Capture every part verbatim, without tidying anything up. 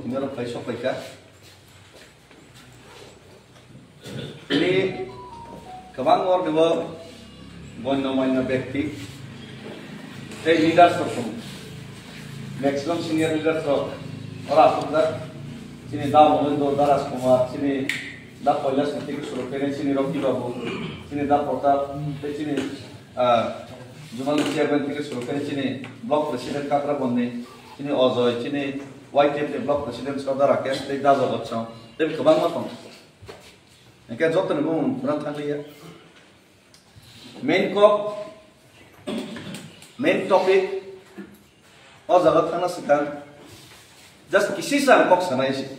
Tini oro phai sok phaikha. Tini kwbang orni bo gonna manya bekti tei leaders rok tongo. Maximum senior leaders rok oro asukjak. Chini da Mohendro, da Rajkumar, chini da Kailash ni theke suru khe chini Rocky Babu, chini da Pratap, tei chini, ah, Jumal chairman theke suru khe chini block president Kakrabonni, chini Ojoy, chini Y T F ni block president Sardar Rakesh tei da Jagat Song, tei kwbangma tongo. Hingke jotoni bumung phwrang thanglia. Main kok, main topic, o jaga thangna swkang just kisisa ang kok sanai se.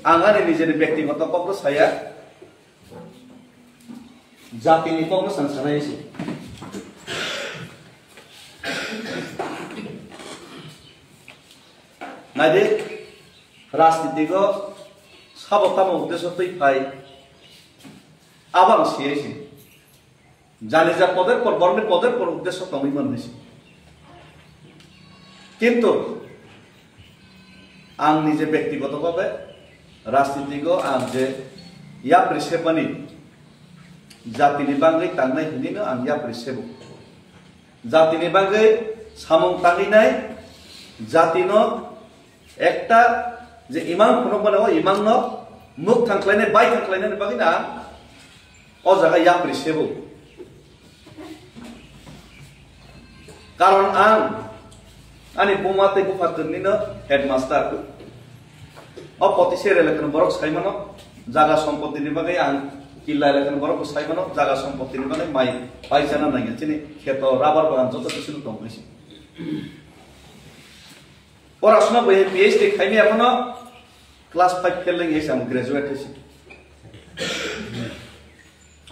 Ang ani nijeni bektigoto kokno saya, jatini kokno sang sanai se. Naidi, rajnitiko sabo tamo uddesho twi phai, abo ang siyai se. Jani ja poder por, borokni poder por uddesho tongwi man hinwi se. Kintu ang nije bektigoto bhabe rajnitiko ang je yapri sebmani, jatini bagwi tangnai hinwino ang yapri sebo. Jatini bagwi samung tangwi nai, jatino ekta je imang phunukmani o imangno muk thang khlainai, bai thang khlainani bagwi na o jaga yapri sebo. Karon ang ani buma tei bupha twrwini no headmaster. O Potisir elakani borok sai mano, jaga sompotini bagwi ang Killa elakani borok bo sai mano, jaga sompotini bagwi mai paijana nangya, chini kheto rubber bagan joto kisu no tong kaisa. Porasona bo P H D khaimya phano class five fail wngya se ang graduate se.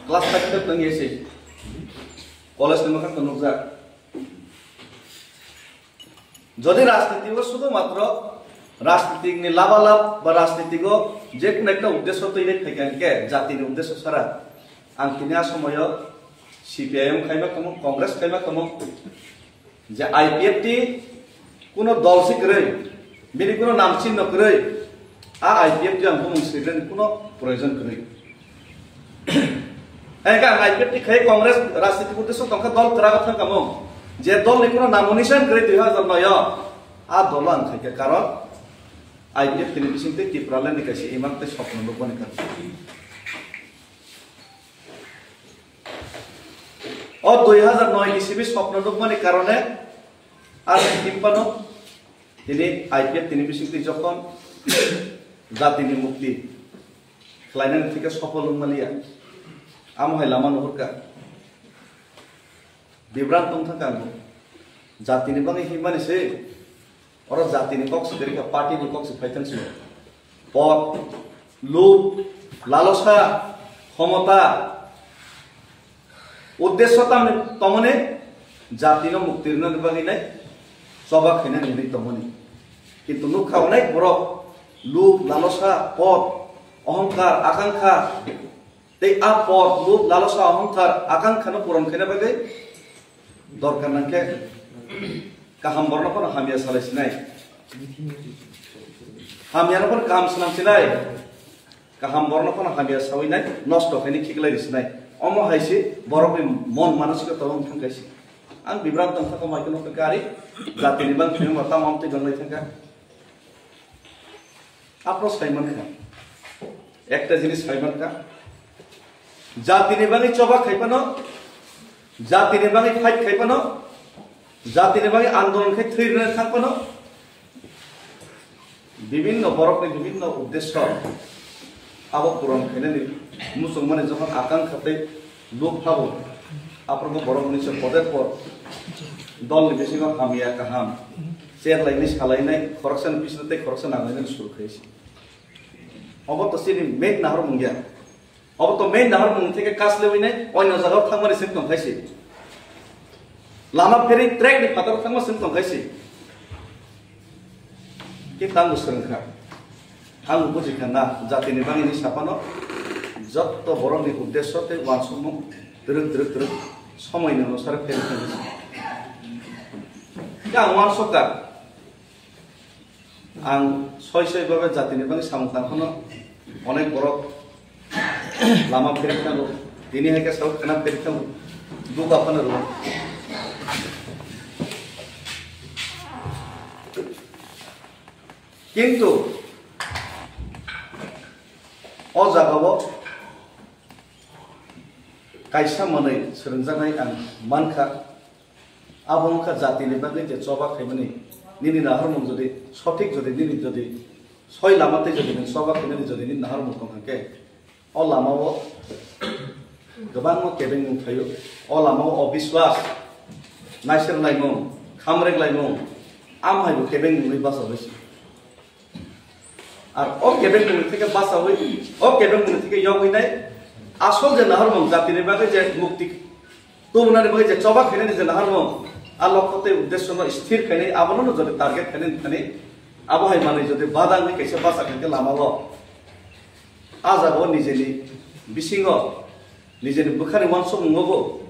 Class five fail wngya se. College ni mwkhang to nukjak. Jodi rajniti o sudhu matro rajniti ni labalab ba rajniti o je kono ekta uddesho twi nai phaikha hwnkhe jati ni uddesho sara ang tini a somoyo C P I M khaima kamo, Congress khaima kamo, je I P F T kuno dol se kwrwi, bini kuno nam chinno kwrwi, a I P F T ang bumung swinani kuno proyojon kwrwi. Hai ka I P F T khai Congress rajniti uddesho tongkha dol kwrago thangkha mung. Je dol ni kuno namo nisan kwrwi dui hazar noi o, a dolo ang khaikha karon I P F T ni bisingtwi Tipraland ni kaisa imang tei sopno nukmani karon. O dui hazar noi ni simi sopno nukmani karone a sikim phano tini I P F T ni bisingtwi jokhon jatini mukti khlainani thike sopol wngmaliya, amo hai lama nuhurkha. Bibrang tong thangkha ang bo. Jatini bagwi himani se. Oro jatini kok se kwrwi kha, party ni kok se phai thang se. Pod, lub, lalosa, khomota, uddesho tamni tomoni jatino mukti rwnani bagwi nai choba khainani hinwi tomoni. Kintu nukha onek borok lub, lalosa, pod, ohongkar, akankha, tei a pod, lub, lalosa, ohongkar, akankhano puron khaina bagwi dorkar nangkhe kaham borokno phano hamya salai sinai. Hamyano phano kaham swnam sinai. Kaham borokno phano hamya sawi nai, nosto khaini khiklai ri sinai. Omo hai se borokni mon manosika tong thang kaisi. Ang bibrang tong thangkha mai kheno kari jatini bang kheno ma tamam tei banglai thangkha. Aphro sai mankha. Ekta jinis sai mankha. Jatini bagwi choba khai phano, jatini bagwi fight khai phano, jatini bagwi andolon khai thwi rwna thang phano, bibinno borokni bibinno uddesho abo puron khainani muchungmani jokhon akankha tei lub phabo, aphrobo borok unisho poder por dolni bisingo hamya kaham cherlainai salainai khoroksani bisino tei khoroksa nanglainani suru khai se. Obo to chini main nahormung ya. Obo to main nahormung theke kaslewi nai, oino jagao thangmani seng tong khai se. Lama pheri track ni phatar thangma seng tong khai se. Ki tango swrwng kha. Ang buji kha na, jatini bagwi ni sapano jotto borokni uddesho tei uansukmung twrwk twrwk twrwk somoini onusare pheri thangwi se. Ang uansukha, ang soi soi babe jatini bagwi samung tangphano onek borok lama phirwi thango. Tini hai khe sao khana phirwi thango. Duka phano rwo. Kintu o jagao kaisa manwi swrwngjaknai ang mankha. Abo wngkha jatini bagwi je choba khaimani, nini naharmung jodi sothik, jodi nini jodi soi lama tei jodi nini choba khaimani jodi nini naharmung tongkha khe, o lamao kwbangma kebengmung phaio. O lamao obiswas, naisir laimung, khamrek laimung, amhaibo kebengmungni bachaui se. Ar o kebengmungni theke bachaui, o kebengmungni theke yogwi nai, asol je naharmung jatini bagwi je mukti tubunani bagwi je choba khainani je naharmung, a lokho tei uddesyo no sthir khainai, abono no jodi target khainani thani, abo hai manwi jodi bada wngwi kaisa bacha khankhe lamao, a jagao nijeni bisingo, nijeni bwkhani uansukmungo bo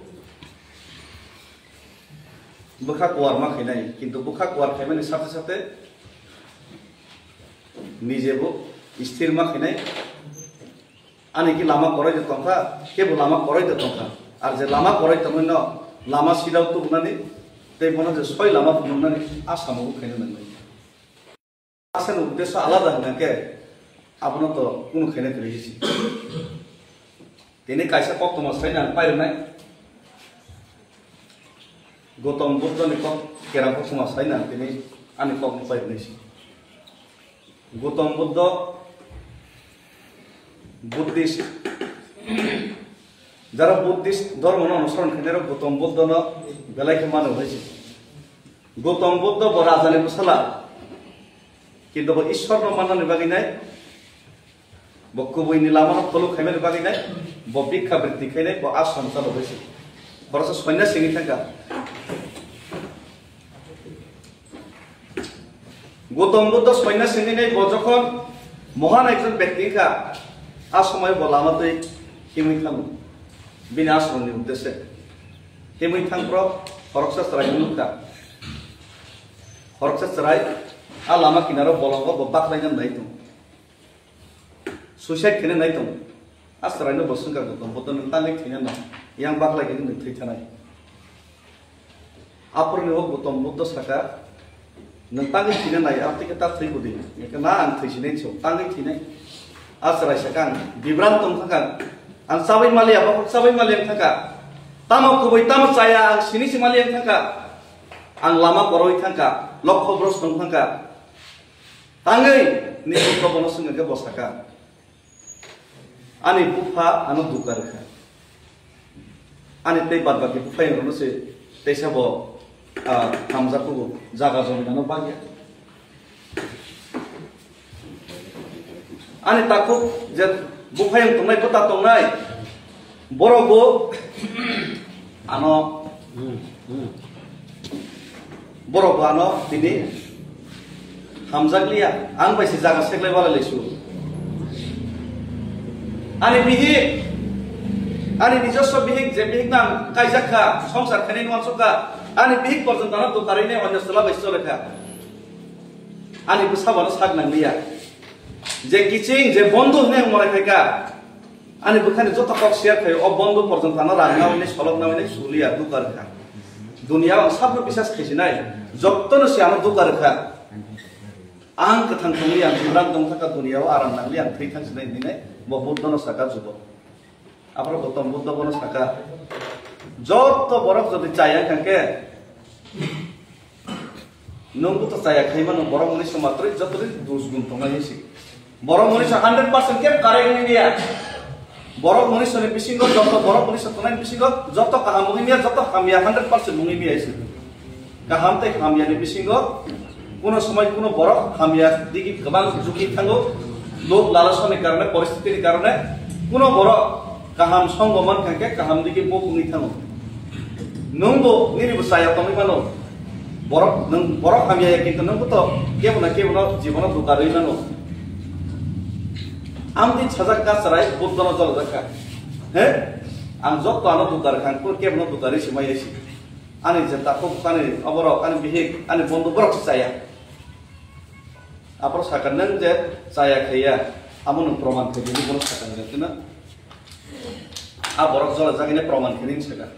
bwkha kuar ma khainai, kintu bwkha kuar khaimani sathe sathe nijebo sthir ma khainai. Ani ki lama koroi de tongkha, kebo lama koroi de tongkha. Ar je lama koroi tongwi no lama sidao tubunani, tei bono je soi lama phunuknani a samungo khaina nangnai. Asani uddesyo alada hwnkha khe abono to kunu khaina kwrwi se. Tini kaisa koktwma saina ang pairwnai. Gautam Buddhani kok, kera koktwma saina ang tini ani kokno pairwnai se. Gautam Buddha Buddhist, jara Buddhist dhormono onusoron khainairok Gautam Buddhano belai khe mano hwnwi se. Gautam Buddha bo rajani bwsala, kintu bo Ishwarno mannani bagwi nai, bo kubuini lamano follow khaimani bagwi nai, bo bhikkha britti khainai, bo ashram chalogwi se. Boroksa sonyasi wngwi thangkha. Gautam Buddha sonyasi hinwi bo jokhon mohan ekjon bekti wngkha, a somoy bo lama twi himwi thango bini ashramni uddesye. Himwi thangphro khoroksa chwraino nukha. Khoroksa chwrai a lama kinaro bolongo bo baklaina nai tongo. Suicide khaina nai tongo. A chwraino bo swngkha Gautam Buddha, "Nwng tangwi thwina nai, yang baklai khe nwng thwi thanai." Aphuruni o Gautam Buddha saka, "Nwng tangwi thwina nai, abo tei khe ta thwi bwdi." Hwnkhe, "Na, ang thwi sinai so, tangwi thwinai." A chwrai saka, "Ang bibranto wng thangkha, ang chabwi maliya, bokhok chabwi maliya wng thangkha. Tamo kubui, tamo chaya, ang sini se maliya wng thangkha. Ang lama koroi thangkha, lokho bros tong thangkha." Tangwi ni Buddha bono swngkha khe bo saka, "Ani bupha ano duka rwkha. Ani tei bad baki buphayangrokno se teisa bo, ah, hamjakgo, jaga jomino bagya. Ani takhuk je buphayang tongnai, bwta tongnai, borok bo ano, borok bo ano tini hamjakliya, ang bai se jaga seklai balai laisu. Ani bihik, ani nijoswa bihik, je bihik nang kaijak kha, songsar khainai nuansuk kha, ani bihik porjonto ano dukarwi nai, onyo chwla bai chole kha. Ani bwsa bono sak nangliya. Je kiching, je bondhu hinwi ang morai phaikha, ani bwkhani joto kok share khaio, o bondhu porjonto ano rang nawi nai, solok nawi nai, suliya, duka rwkha. Duniya ang sabno bisas khaisinai, jottono se ano duka rwkha. Ang kwthang tongwi ang bibran tong thangkha, duniyao aram nangli ang thwi thangsinai hinwi nai, bo Buddhono saka jugo. Aphuru Gautam Buddha bono saka, "Jotto borok jodi chaya wngkha khe, nwng bo to chaya khaimano, borok mwnwi se matroi jotoni dos gun tongnai," hinwi se. Borok mwnwi se hundred percent khe correct wngwi ya. Borok mwnwi se ni bisingo jotto, borok mwnwi se tongnai bisingo jotto kaham wngwi ya, jotto hamya hundred percent wngwi ya hinwi se. Kaham tei hamyani bisingo kuno somoi kuno borok hamya digi kwbang jugi thango, lok lalasani karone, poristitini karone kuno borok kaham songo mankha khe kaham digi bo wngwi thango. Nwngbo nini bo chaya tongwi mano. Borok, nwng borok hamya ya, kintu nwngbo to kebo na kebo no jibono dukarwi mano. Amtwi sajak ka chwrai Buddhono jolojak kha. He? Ang jotto ano dukar kha, ang kebo no dukarwi se maya se. Ani je takhuk, ani oborok, ani bihik, ani bondhu borok se chaya. Aphuru sakha nwng je chaya khaiya, amo nwng proman khaidi, bono sakha nwng kheno. A borok jora jagini proman khaini sakha.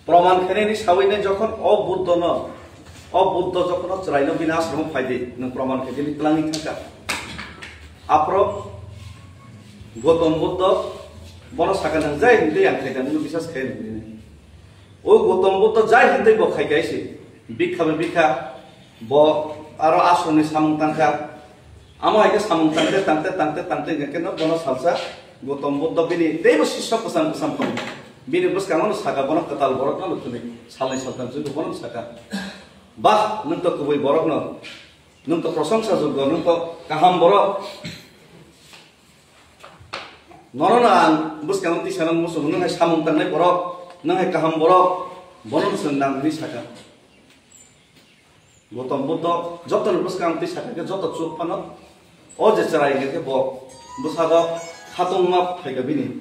Proman khaini sawi ne jokhon o Buddha no, o Buddha jokhon o chwraino bini ashram phaidi, nwng proman khaidi ni twlangwi thangkha. Aphuru Gautam Buddha bono sakha nwng jai hwntwi ang khaida nwng bisas khai rwdi. O Gautam Buddha jai hwntwi bo khai kaisi. Bikha bai bikha, bo aro asromni samung tangkha. Amo hai khe samung tangte, tangte, tangte, tangte hwnkhe no bono salsa Gautam Buddha bini teibo sisyo kwcham kwcham tongo. Bini bwskango no sakha, bono kwtal borok no thwngwi salnwi saltham chwngwi bono sakha, "Bah, nwng to kubui borok no, nwng to prosongsa joggo, nwng to kaham borok." Nono no ang bwskango tisa nang muchungo, nwng hai samung tangnai borok, nwng hai kaham borok, bono no chwng nang hwnwi sakha. Gautam Buddha joto ni bwskango twi sakha khe joto chuk phano o je chwrai hwnkhe bo bwsago khatungma phaikha bini.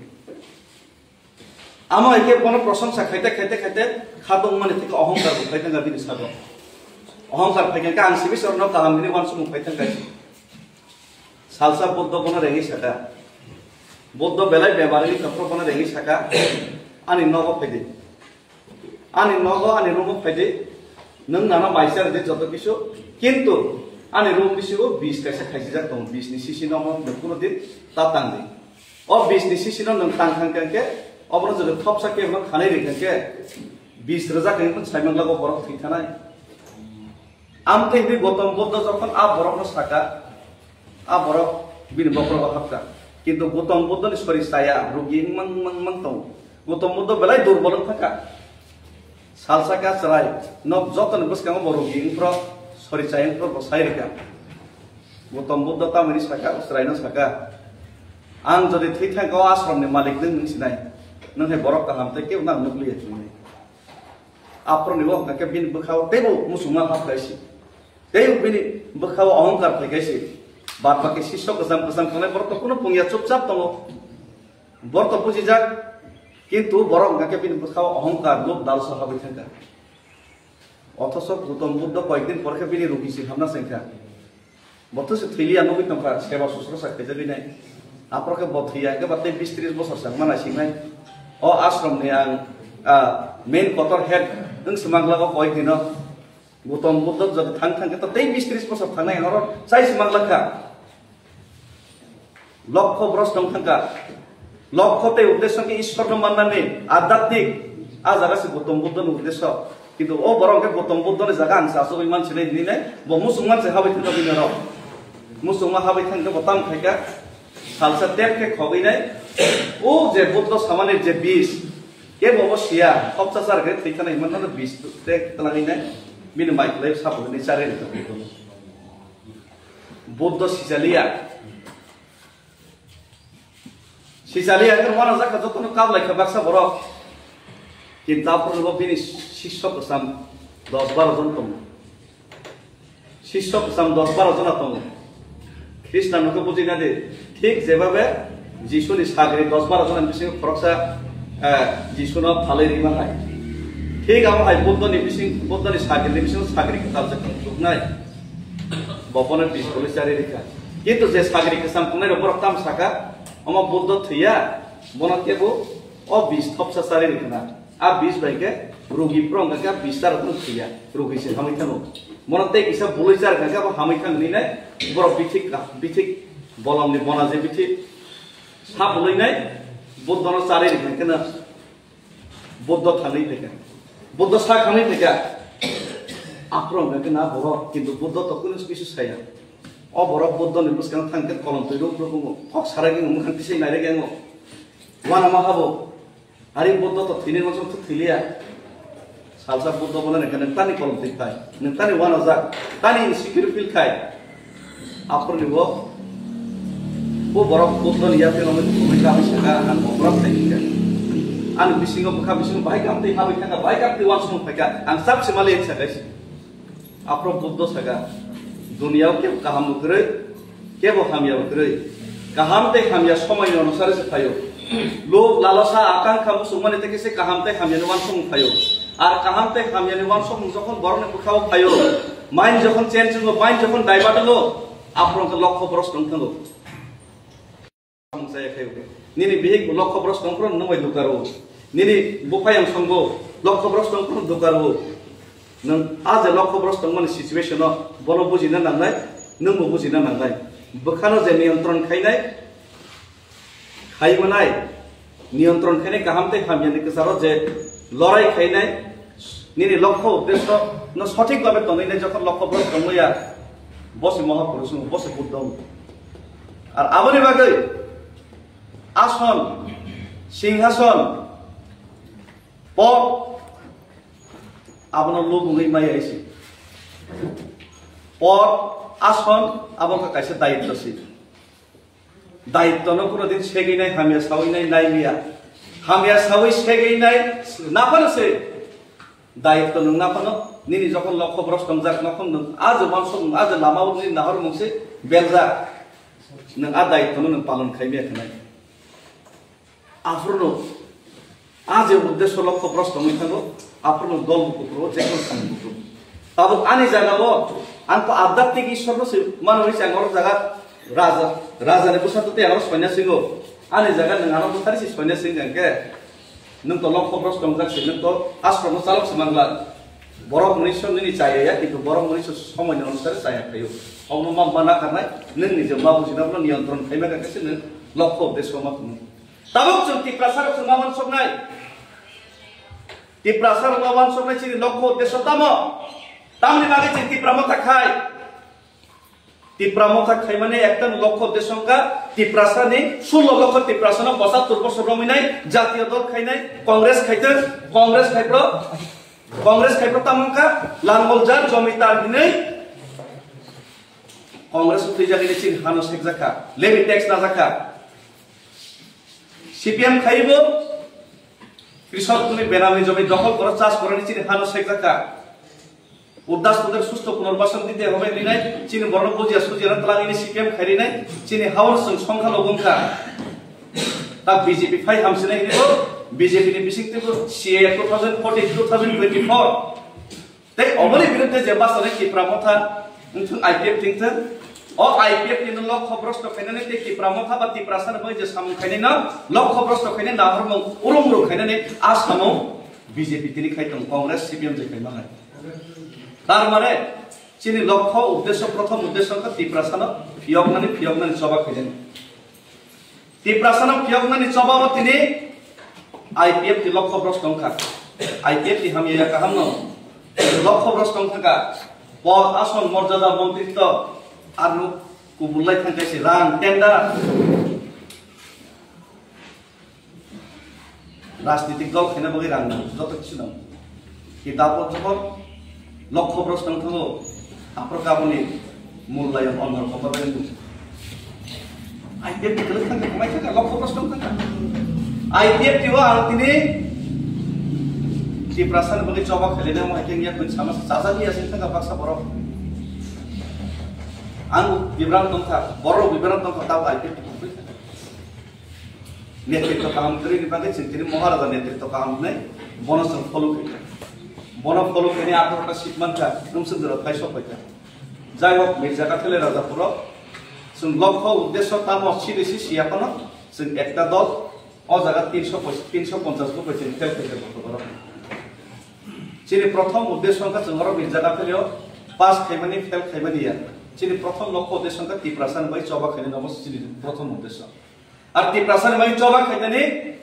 Amo hai khe bono prosongsa khaite, khaite, khaite khatungmani thikhe ohongkar bo phaikha bini sago. Ohongkar phaikha khe ang sibisarno kaham hwnwi uansukmung phaikha khe. Salsa Buddha bono rengwi sakha. Buddha belai bemar wngwi tongphuru bono rengwi sakha, "Ani nogo phaidi. Ani nogo, ani room-o phaidi. Nwng nana maisa rwdi joto kisu. Kintu ani room bisingo bis kaisa khaisijak tongo. Bis ni sisi nogo nwng kuno din ta tangdi. O bis ni sisi no nwng tang thang khe, obono jodi thopsa khe bono khanai rikha khe, bis rwjak hwnwi saimang lago borok thwi thanai." Amtwi hwnwi Gautam Buddha jokhon a borokno sakha, a borok bini bokhorogo hapkha. Kintu Gautam Buddhani sori chaya, rugi wngmang, wngmang, wngmang tongo. Gautam Buddha belai durbol wng thangkha. Salsa khe chwrai, nok jotoni bwskango bo rugi wngphuru, sori chaya wngphuru bo sai rwkha. Gautam Buddha tamoni sakha, chwraino sakha, "Ang jodi thwi thangkha, o asromni malik nwng, nwng sinai. Nwng hai borok kaham tei kebo nang nukliya hinwi." Aphuruni o hwnkha khe bini bwkhao teibo muchungma hapkha isi. Teibo bini bwkhao ohongkar phaikha isi. Bad baki sisyo kwcham kwcham khanai borok to kuno pungya chupchap tongo. Borok to bujijak, kintu borok hwnkha khe bini bwkhao ohongkar, lub, lalsa habwi thangkha. Othoso Gautam Buddha koyekdin por khe bini rugi se hamna chengkha. Bo to se thwiliya nugwi tongkha, seba susrusa khaijagwi nai. Aphuru khe bo thwiya, khe ba tei bis tris bosor se wngma naisingnai. O ashram ni ang, ah, main kotor head wng se manglago koyekdino. Gautam Buddha jodi thang thang khe to tei bis tris bosor thangnai, oro chai se manglakha. Lokho bros tong thangkha. Lokho tei uddesho khe Ishwarno mannani adhyatmik, a jaga se Gautam Buddha ni uddesho. Kintu o borok khe Gautam Buddha ni jaga ang se achugwi mansinai hinwi nai, bo muchungma se habwi thangkha bini oro. Muchungma habwi thangkhe bo tamo khaikha, salsa tep khe khogwi nai, o je Buddha samani je bis, kebo bo siya, khopsa char khe thwi thanai hinmano bis tei twlangwi nai, bini mai kwlai sabo hinwi charwi rwkha Buddha. Buddha sijaliya. Sijaliya hwnkhe uanajak kha jotono kap lai kha baksa borok. Kintu aphuru bo bini sisyo kwcham dos baro jon tongo. Sisyo kwcham dos baro jona tongo. Krishna no khe bujina di. Thik jebabe Jisuni sagri dos baro jona bisingo khoroksa, eh, Jisuno phalwi rima hai. Thik amo hai Buddhani bising, Buddhani sagri ni bisingo sagri kwtal se chuknai. Bo bono bis bolwi charwi rikha. Kintu je sagri kwcham tongnai rok borok tam sakha, omo Buddha thwiya, bono kebo o bis thopsa charwi rikha na. A bis bai khe rugi phuru wngkha khe a bis charwk no thwiya, rugi se hamwi thango. Bono tei kisa bolwi charwk kha khe abo hamwi thang hinwi nai, borok bithik ka, bithik bolong ni bona je bithik sa bolwi nai, Buddha no charwi rikha khe na. Buddha thangwi phaikha. Buddha sa thangwi phaikha. Aphuru hwnkha khe na borok, kintu Buddha to kunu kisu saya. O borok Buddha ni bwskango thang khe kolom twi ruk ruk wngo. Kok sarai wngo, mwkhang tisai nairai wngo. Uanama habo. Ari Buddha to thwinai uansuk thwiliya. Salsa Buddha bono hwnkha, "Nwng tani kolom twi phai. Nwng tani uanajak. Tani insecure feel khai." Aphuruni bo, bo borok Buddhani yapri romwi thumwi kami saka, "Ang oborok thai kha. Ani bisingo bwkha bisingo bahai kam twi habwi thangkha, bahai kam twi uansukmung phaikha, ang chap se mali," sakha se. Aphuru Buddha saka, "Duniyao kebo kaham bo kwrwi, kebo hamya bo kwrwi. Kaham tei hamya somoi ni onusare se phaio. Lobh, lalasa, akankha muchungmani tei khe se kaham tei hamya ni uansukmung phaio. Ar kaham tei hamyani uansukmung jokhon borokni bwkhao phaio, mind jokhon change wngo, mind jokhon divert wngo, aphuru wngkha lokho bros tong thango. Samung chaya khaio. Nini bihik bo lokho bros tong phuru nwng bai dukaro. Nini buphayang songbo lokho bros tong phuru dukaro. Nwng a je lokho bros tongmani situation o bono bujina nangnai, nwngbo bujina nangnai. Bwkhano je niyontron khainai, khai manai, niyontron khainai kaham tei hamyani kwcharo je lorai khainai, nini lokho uddesho no sothik bhabe tongwi nai jokhon lokho bros tongmaya, bosi Mahapurush wng, bosi Buddha wng. Ar aboni bagwi ason, singhason, pod, abono lubungwi maya isi. Pod, ason, abo wngkha kaisa dayitto si. Dayitto no kuno din segwi nai, hamya sawi nai, nai liya. Hamya sawi segwi nai, naphano se. Dayitto nwng naphano, nini jokhon lokho bros tongjak, nokhon nwng a je uansukmung, a je lama o nini nahormung se beljak. Nwng a dayitto no nwng palon khai maya khnai. Aphuru no a je uddesho lokho bros tongwi thango, aphuru no dol bukuphuru, je kono samung bukuphuru. Tabuk ani jaga o, ang to adhyatmik Ishwar no se mano hwnwi se ang oro jaga raja, raja ni bwsa to tei ang oro soinyasingo. Ani jaga nwng ano bwsari se soinyasingo hwnkhe, nwng to lokho bros tongjak se, nwng to ashram no chalok se mangla. Borok mwnwi se nini chaya ya, kintu borok mwnwi se somoi ni onusare chaya khaio. Omo ma, ma nakarnai, nwng nije ma bujina bono niyontron khaima khe se nwng lokho uddesho ma tongwi. Tabuk chwng Tiprasa rok chwng ma uansuknai. Tiprasa rok ma uansuknai chini lokho uddesho tamo? Tamni bagwi chwng Tipra Motha khai? Tipra Motha khaimani ekta lokho uddesho wngkha Tiprasa ni sullo lokho Tiprasa no pochattor bosor romwi nai jatiyo dol khainai Congress khaitwng, Congress khaipro, Congress khaipro tamo wngkha langmol jar jomitar hinwi Congress o twijak ini chini hano sekjakha, levy tax najakha. C P M khaibo, krisok ni benami jomi dokhol koro chas koroni chini hano sekjakha. Urdas puder susto punarbasan dite hobe rinai, chini borno bujia sujia na tlang ini C P M khai rinai, chini haor sung songkha lobongkha. Ta B J P phai hamsinai hinibo, B J P ni bising tibo C A A two thousand forty, two thousand twenty-four. Tei oboni birudde je basa le Tipra Motha, wngthung I P F tingthung. O I P F ni no lokho bros to khainani tei Tipra Motha ba Tiprasa ni bai je samung khainai no lokho bros to khainai nahormung urung urung khainani a samung B J P tini khai tong Congress C P M je khai manai. Tar mane chini lokho uddesho, prothom uddesho wngkha Tiprasa no phiyoknani, phiyoknani choba khainani. Tiprasa no phiyoknani choba o tini I P F ni lokho bros tongkha. I P F ni hamya ya kaham no lokho bros tongkha. Pod, ason, morjada, montritto, arno kubul lai thang kaise rang, tender. Rajnitik dol khaina bagwi rang nango, joto kisu nango. Kitab o jokhon lokho bros tong thango, aphuru kaboni mullayon onno rokho bagwi nango. I P F ni kwlwng thangkha, kwmai thangkha, lokho bros tong thangkha. I P F ni o ang tini Tiprasa ni bagwi choba khailai nang hai khe yak bai sama sa chajakya sing thangkha baksa borok. Ang bibran tongkha, borok bibran tongkha, tabo I P F ni kwlwng thangkha. Netritto kaham kwrwini bagwi chwng tini Maharaja netritto kaham hwnwi bono chwng follow khaikha. Bono follow khainai atharo ta seat mankha, nwng chwng jora phai sok phaikha. Jai hok, Mirza Kathele Rajapuro chwng lokho uddesho tamo siri si siya phano chwng ekta dol o jaga tinsho, tinsho ponchash bo chwng fail khaikha gotobaro. Chini prothom uddesho wngkha chwng oro Mirza Katheleo pass khaimani, fail khaimani ya. Chini prothom lokho uddesho wngkha Tiprasa ni bai choba khainai, omo chini prothom uddesho. Ar Tiprasa ni bagwi choba khainani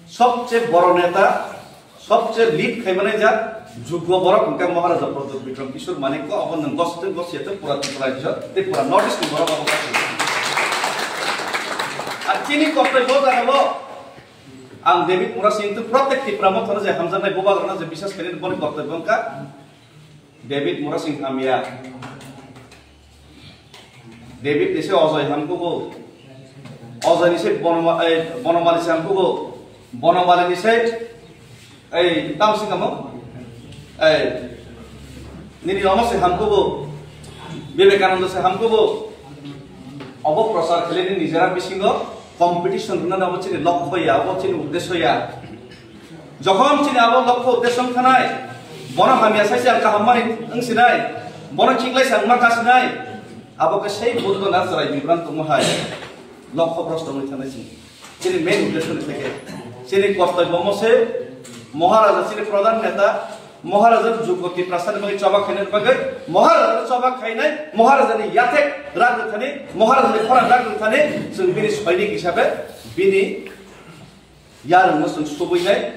sobche boro neta, sobche lead khaimanai jak juggo borok hwnkhe Maharaja Pradyot Bikram Kishore Manikya, obo nwng gositwng gosiyatwng pura Tripura rajyo tei pura North East ni borok obo gositwng. Ar chini koktoi bo jagao ang David Murasing tei protek Tipra Mothano je hamjaknai bubagrano je biswas khainani boni koktoi bo wngkha David Murasing hamya. David ni se Ojoi hamkugo. Ojoi ni se Bonoma-, ei, Bonomali se hamkugo. Bonomali ni se, ei, tamo se kamo? Ei, nini omo se hamkugo. Vivekananda se hamkugo. Obo prochar khailai ni nijera bisingo competition rwna nabo chini lokho ya, obo chini uddesho ya. Jokhon chini abo lokho uddesho wng thanai, bono hamya sai se ang kaham mani wng sinai, bono khiklai se ang ma ka sinai, abo khe sei Buddho na chwrai bibran tongmo hai lokho bhrosto wngwi thanai chini. Chini main uddesho ni theke chini kortobyo mo se Maharaja chini pradhan neta, Maharaja jugo Tiprasa ni bagwi choba khaina ni bagwi, Maharaja choba khainai, Maharaja ni yathek rak rwthani, Maharaja ni khorang rak rwthani, chwng bini soinik hisabe bini yarwngno chwng subwinai,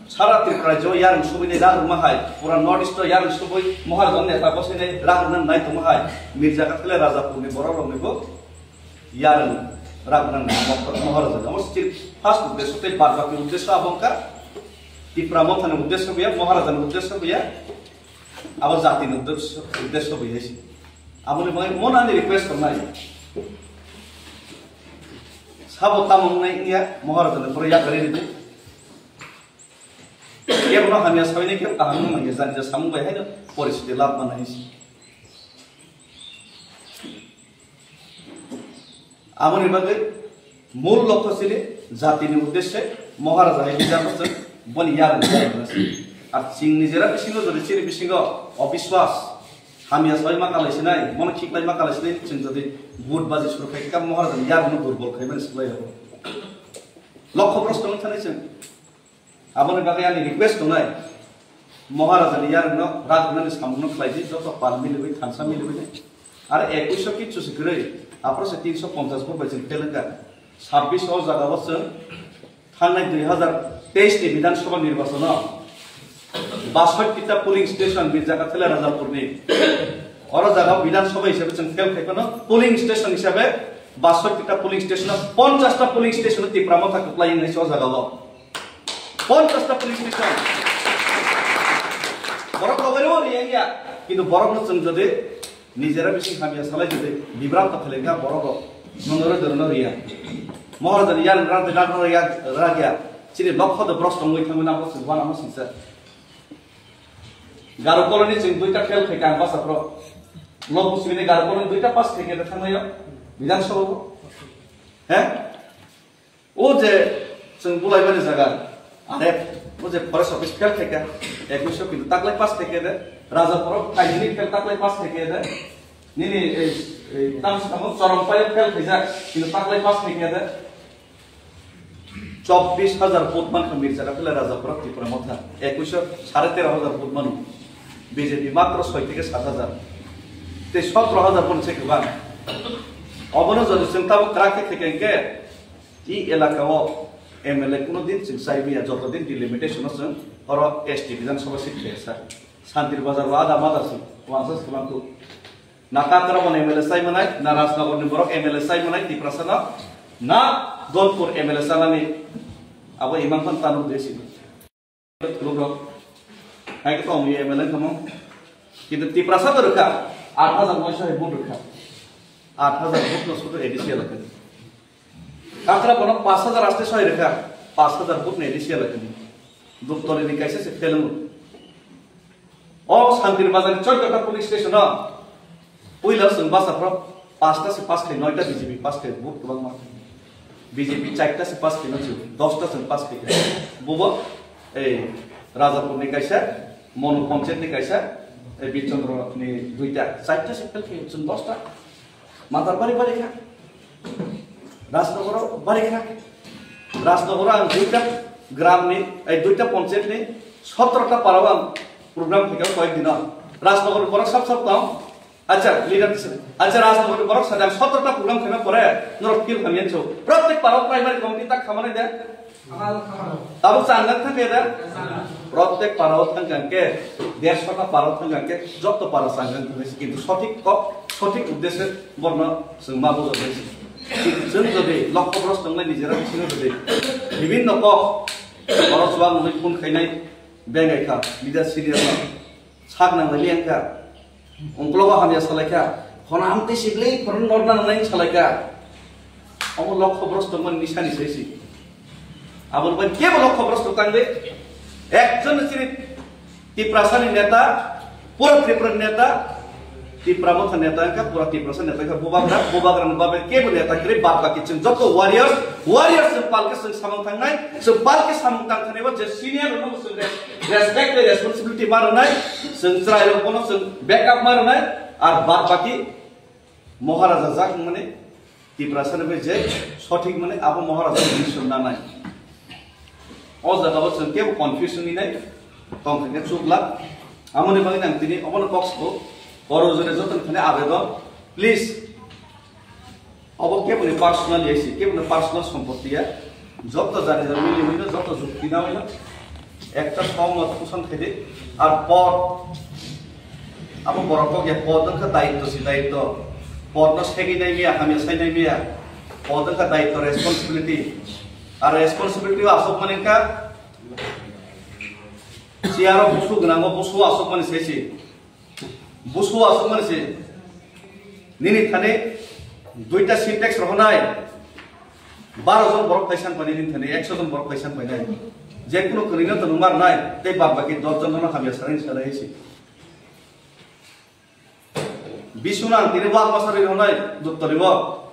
sara Tripura rajyo yarwng subwinai rak rwma hai, pura North East o yarwng subwi Maharaja neta bwswinai rak rwna nai tongma hai, Mirja Kathele Rajapur ni borok rok ni bo yarwng rak rwna nai Maharaja. Amo chini first uddesho tei bad baki uddesho abo wngkha Tipra Motha ni uddesho buya, Maharaja ni uddesho buya, abo jati ni uddesho, uddesho buya se. Aboni bagwi mono ani request tongnai. Sabo tamo wngnai wngya, Maharaja ni phoro yakarwi ridi. Kebono hamya sawi nai, kebo kaham wngmani, jani ja samung bai haino poristhiti lab manai se. Aboni bagwi mul lokho chini jatini uddeshe Maharaja hai bijak bwswk boni yarwng khlaimani se. Ar chwng nijera bisingo jodi chini bisingo obiswas, hamya sawi ma kalai sinai, bono khiklai ma kalai sinai, chwng jodi vote baji suru khai kha Maharaja ni yarwngno durbol khaimani swlaiyo. Lokho bhrosto wng thanai chwng. Aboni bagwi ani request tongnai, Maharaja ni yarwngno rak rwnani samungno khlai di, joto pal miliwi, thansa miliwi nai. Ar ekuisho kichu se kwrwi, aphro se tinsho ponchash vote bai chwng fail wngkha. Sabbish o jaga o chwng thangnai dui hazar teis ni Bidhan Sabha nirbachon o bashotti ta polling station Mirja Kathele Rajapur ni. Oro jaga o Bidhan Sabha hisabe chwng fail khai phano polling station hisabe bashotti ta polling station o ponchash ta polling station o Tipra Motha kwplai wngwi se o jaga o. Ponchash ta police station. Borok logai rw riya ya. Kintu borok no chwng jodi nijera bising hamya salai jodi bibram ta khlai kha borok rok. Nonore doro no riya. Maharaja ni yan ran ran ran ya ran ya. Chini lokho de bros tongwi thangwi na bos wan amo singsa. Garo colony chwng duita fail khai kha basa pro. Lok busibini Garo colony duita pass khai kha thangnayo. Bidhan Sabha bo. He? O je chwng bulaimani jaga, are, o je forest office fail khaikha, ekuisho kintu taklai pass khaikha de, Rajapuro kainwi fail taklai pass khaikha de, nini ei, ei, tamo samo Chorompai fail khaijak, kintu taklai pass khaikha de, chobbish hajar vote mankha Mirja Kathele Rajapuro Tipra Motha, ekuisho sare tero hajar vote mano, B J P matro soi theke sat hajar, tei sotro hajar vote se kwbang. Obono jodi chwng tabuk kwrak khe khaikha hinkhe, I elaka o M L A kuno din chwng chai maya, joto din delimitation o chwng oro S T Bidhan Sabha seat khe sa. Santir Bazar o ada mada si, wansa se kwbang tu. Na Kakrabon M L A chai manai, na Rajnagar ni borok M L A chai manai, Tiprasa no, na Dolpur M L A chanani, abo imang phan tanu desi. Khulumrok. Hai khe tong M L A kamo. Kintu Tiprasa to rwkha, aat hajar noisho hai vote rwkha. Aat hajar vote no sudu A D C elaka ni. Kakrabon o paanch hajar aste soi rwkha, paanch hajar vote no A D C elaka ni. Duptoli ni kaisa se fail wng. O Santir Bazar ni choddo ta police station o. Puila chwng basa phro pasta se pass khai, noita B J P pass khai, vote kwbangma. B J P charta se pass khai, no chwng dosta chwng pass khai. Bubo, ei, Rajapur ni kaisa, Monu Panchayat ni kaisa, ei, Birchandra ni duita, charta se fail khai, chwng dosta. Matar bari bari kha. Rajnagar o bari kha. Rajnagar o ang duita gram ni, ei, duita panchayat ni, sotro ta para o ang program khai kha koyek din o. Rajnagar ni borok sab sab tong. Acha, leader tisa. Acha, Rajnagar ni borok sa, sotro ta program khaina pore, norok feel hamya cho. Protek para o primary committee ta khamani de. Tabuk changjak thang khe da? Protek para o thang kang khe, dersho ta para o thang kang khe, joto para changjak thang khe, kintu sothik kok, sothik uddeshe borno chwng ma bujak nai se. Chwng jodi lokho bros tonglai nijera bisingo jodi bibinno kok, oro chuwak nungwi phone khainai, bengai kha, leader senior no. Sak nang lai liang kha. Ungklogo hamya salai kha. Khona amtwi sibli khorang nor nang nai salai kha. Omo lokho bros tongmani nisani sai si. Aboni bai kebo lokho bros tong tang de. Ekjon chini Tiprasa ni neta, pura Tripura ni neta, Tipra Motha neta wngkha, pura Tiprasa neta wngkha, Bubagra, Bubagra ni babe kebo neta kwrwi, bad baki chwng joto warriors, warriors chwng palke chwng samung tangnai, chwng palke samung tang thani bo je senior rok no chwng res-, respect tei responsibility ma rwnai, chwng chwrai rok bono chwng backup ma rwnai, ar bad baki Maharaja jak wngmani Tiprasa ni bai je sothik mani abo Maharaja ni mission nanai. O jaga o chwng kebo confuse wngwi nai tong khe chukla. Amoni bagwi nang tini obono kok sabo. Oro jore joto ni thani abedon. Please. Obo kebo ni personal ya si, kebo ni personal sompotti ya. Joto jani jani mili hino, joto jukti na hino. Ekta somot kusan khede. Ar pod. Abo borok kok ya pod wngkha daitto si daitto. Pod no segwi nai miya, hamya sai nai miya. Pod wngkha daitto, responsibility. Ar responsibility o asok mani wngkha. Siyaro busu gwnango busu asok mani sesi. Busu asok mani se. Nini thani duita Sintex rohonai. Baro jon borok phaisan pani nini thani, ekso jon borok phaisan painai. Je kuno kwrwino to nungmar nai, tei bad baki dos jon no hamya sanai sanai si. Bisuna ang tini wak masa ri rohonai, dottori bo.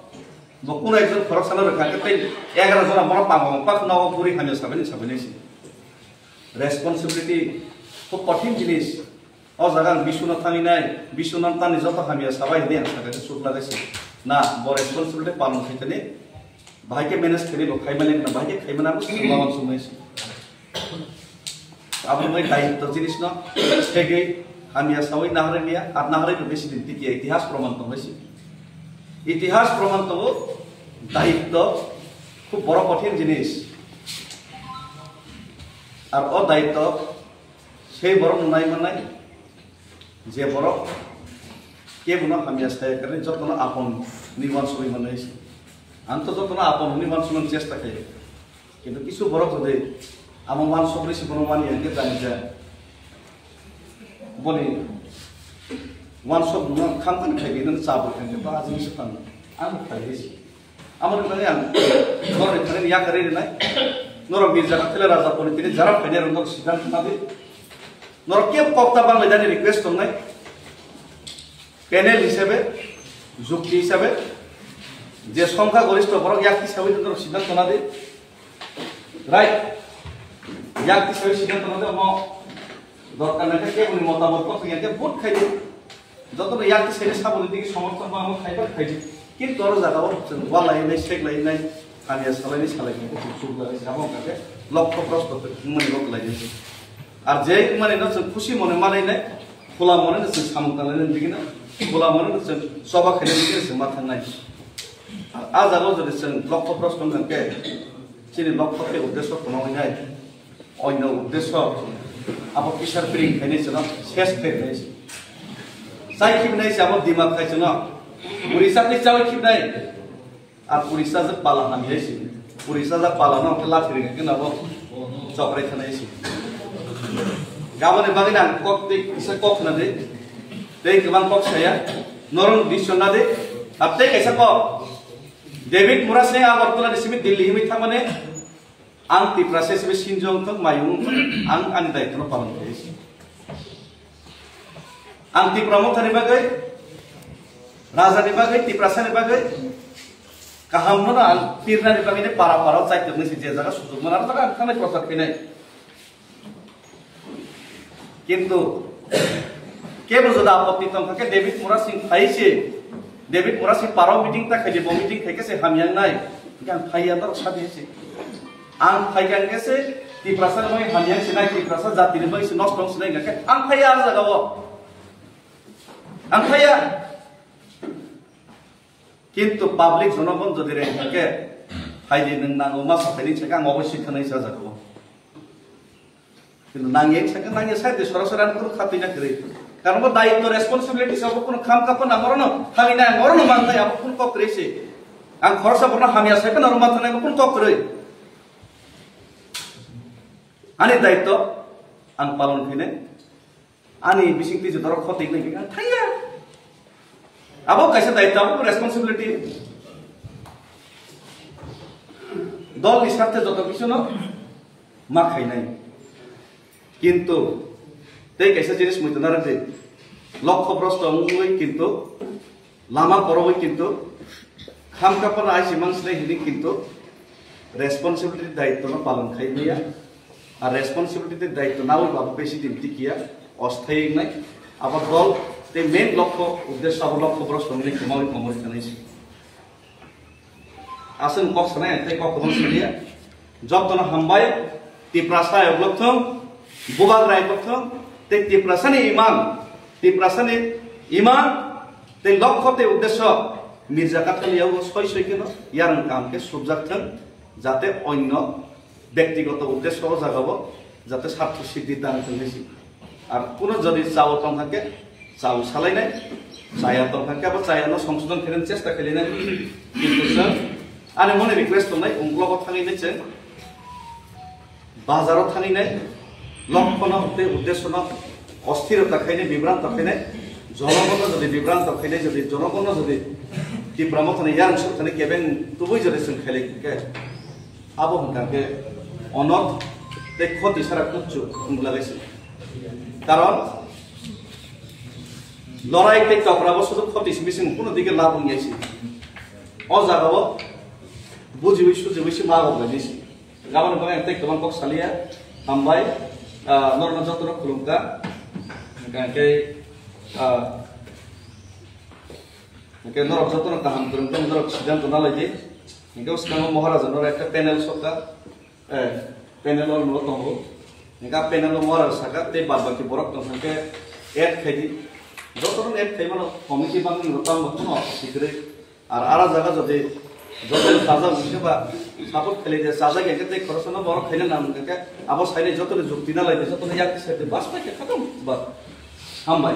Bo kuno ekjon khorok sana rwkha khe tei egaroh jona borok pangma pak nogo puri hamya sabai ni sabai nai si. Responsibility khub kothin jinis. O jaga ang bisuna thangwi nai, bisuna tani joto hamya sabai hwnwi ang sakha khe chuk lagai si. Na, bo responsibility palon khai tani. Bahai khe manage khaini bo khai mani khna, bahai khe khai mani abo chwng ma uansuk nai se. Abo bai daitto jinis no segwi hamya sawi naharwi niya, ar naharwi no besi din tikiya itihas proman tong bai se. Itihas proman tongo daitto khub boro kothin jinis. Ar o daitto sei borok no nai manai. Je borok kebono hamya saya kwrwi jotono apon hwnwi uansugwi manwi se. Ang to jotono apon hwnwi uansugna chesta khaio. Kintu kisu borok jodi amo uansugwi se bono manya hwnkhe jani ja boni uansukmungno khamtani khaidi nang chabwi thangkhe ba ajini se tang ang khaidi se. Amo rwmani ang norokni thani yakarwi rwnai. Norok Mirza Kathila Raja Poni tini jara phainai rok norok siddhanta nadi. Norok kebo kok ta banglai dani request tongnai. Panel hisabe, jukti hisabe, je songkha goristho borok yakti sawi norok siddhanta nadi. Right. Yakti sawi siddhanta nadi mo dorkar nai khe keboni motamot kok ya khe vote khaidi. Jotono yakti sene saboni digi somorthon ma amo khaiba khaidi. Kintu oro jaga o chwng walai nai, seklai nai, hamya salai nai, salai nai, chwng chuk lai se abo kake lokho prosto mani rok lai nai. Ar je mani no chwng khusi mone malai nai, khula mone no chwng samung talai nai digi na, khula mone no chwng choba khainai digi chwng ma thangnai. Ar a jaga o jodi chwng lokho prosto wngkha khe, chini lokho tei uddesho kono wngnai. Onyo uddesho abo kisar piring khainai chwngno ses khainai se. Chai khibnai se abo dimat khai chwngno. Puri chakni chawi khibnai. Ar puri chajak pala hamya se. Puri chajak pala no khe lathi ring khe nabo chokrai thanai se. Gaboni bagwi ang kok tei kisa kok khna de. Tei kwbang kok saya. Norong decision na de. Ar tei kaisa kok. David Murasing Agartala ni simi Delhi himwi thangmani. Ang Tiprasa hisabe sinjong thok mayung thok ang ani daitwno palon khlai si. Ang Tipra Mothani bagwi, Rajani bagwi, Tiprasani bagwi kaham no ang pirnani bagwi ne para para chaitok ni si je jaga sujok mana jaga ang thanai prochar khainai. Kintu kebo joda apotti tongkha khe David Murasing phai se, David Murasing paro meeting ta khaidi, bo meeting khai khe se hamya wngnai. Hingke ang phai ya norok sadi se. Ang phai kha hingke se Tiprasa ni hamya se nai, Tiprasa jati ni bai se nosto se nai hingke ang phai ya ah jaga o. Ang phai ya. Kintu public jonogon jodi reng kha khe, phaidi nwng nango ma sa phaidi se khe ang obo sikha nai sa jaga o. Kintu nangya sa khe nangya sa de sorasori ang kunu khatwi na kwrwi. Karon bo daitto responsibility sa bo kunu kham kha phano ang orono thangwi na ang orono mang thai abo kunu kok kwrwi se. Ang khoroksa borno hamya sai phano oro ma thanai bo kunu kok kwrwi. Ani daitto ang palon khainai. Ani bising twi joto rok khotik nai khe thangya. Abo kaisa daitto, abo responsibility. Dol ni sarthe joto kisu no ma khainai. Kintu tei kaisa jinis muitu narwk di. Lokho brosto wngwi kintu lama porogwi kintu khamkha phano aisi mansle hini kintu responsibility daitwno palon khai maya. Ar responsibility daitw nawi babu besi din tikiya osthai wngnai. Abo dol tei main lokho uddesho abo lokho brosto wngwi kwmawi kwmawi thanai si. Aswk kok sanai tei kok kwbang saliya. Jottono hambai, Tiprasa ayok lokthong, Bubagra ayok lokthong, tei Tiprasani iman, Tiprasani iman, tei lokho tei uddesho Mirza Kathaliyago soi soi kheno yarwng kaham khe subjak thwng, jate onno bektigoto uddesho o jagao jate sartho siddhi tang thwng hinwi si. Ar kuno jodi chao tong thangkhe chao salainai, chaya tong thangkhe abo chayano songsodon khainani chesta khainai. Kintu chwng ani mone request tongnai, ungklogo thangwi nai chwng bazaro thangwi nai, lokhono tei uddeshono osthirota khainai, bibranto khainai, jonogonno jodi bibranto khainai, jodi jonogonno jodi Tipra Mothani yarwng suk thani kebeng tubui jodi chwng khailai khe, abo hwnkha khe onot tei khoti sara kuchuk wng lagai si. Karon lorai tei tokra bo sudu khoti simi sing kuno dike lab wng yai si. O jaga o bujiwi sujiwi si ma rok lai si. Gabon bang tei kwbang kok saliya. Hambai, ah, norno jotono khulumkha. Hwnkha khe, ah, Hingke norok jotono kaham kwrwng tong norok siddhanto nalai di. Hingke bwskango Maharaja norok ekta panel sokha. Eh, panel o norok tongo. Hingke a panel o Maharaja saka tei bad baki borok tong hingke add khai di. Jotono add khai mano committee bangni bo tamo tamo sikre. Ar ara jaga jodi jotono sajak hingke ba support khlai de sajak hingke tei khoroksa no borok khaina nang hingke abo saini jotono jukti nalai di jotono yak side bas pai khe khatam ba. Hambai.